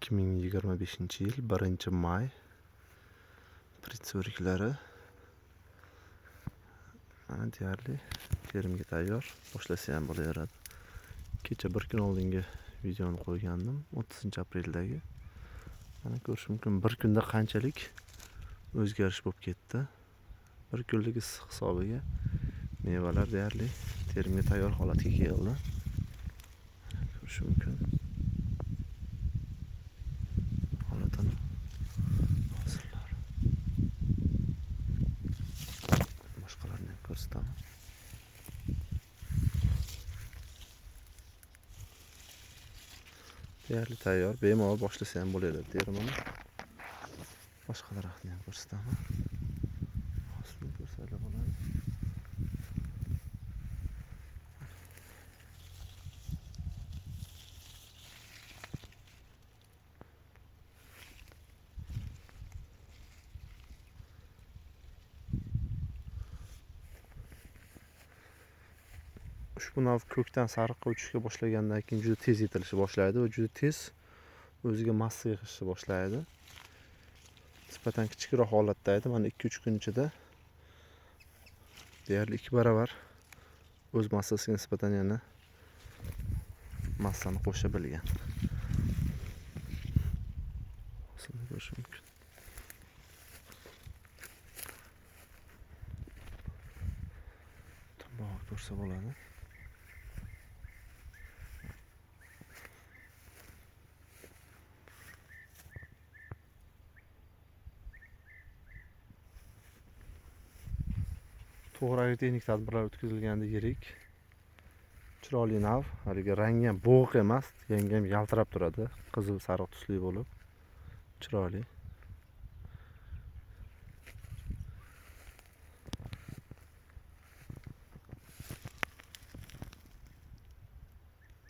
2025-yil 1 may Prits o'riklari mana deyarli terimga tayyor, boshlasa ham bo'laveradi. Kecha bir kun oldingi videoni qo'ygandim, 30-apreldagi. Mana ko'rish mumkin, bir kunda qanchalik o'zgarish bo'lib ketdi. Bir kunlik issiq hisobiga mevalar deyarli terimga tayyor holatga keldi. Ko'rish mumkin. Holatini, hosillar. Boshqalarini ham ko'rsataman. Deyarli tayyor, bemalol boshlasa ham bo'laveradi terimini. Boshqa daraxtni ham ko'rsataman. Hosilni ko'rsanglar bo'ladi. Ushbu nav ko'kdan sariqqa o'tishga boshlagandan keyin juda tez yetilishni boshlaydi va juda tez o'ziga massa yig'ishni boshlaydi. Nisbatan kichikroq holatda edi. Mana 2-3 kun ichida deyarli 2 barobar o'z massasiga nisbatan yana massani qo'sha bilgan. Hosilni ko'rish mumkin. Tumbog'i ko'rsa bo'ladi. To'g'ri agrotexnik tadbirlar o'tkazilganda yirik, chiroyli nav, haligi rangi ham bo'g'iq emas, yangi ham yaltirab turadi, qizil sariq tusli bo'lib, chiroyli.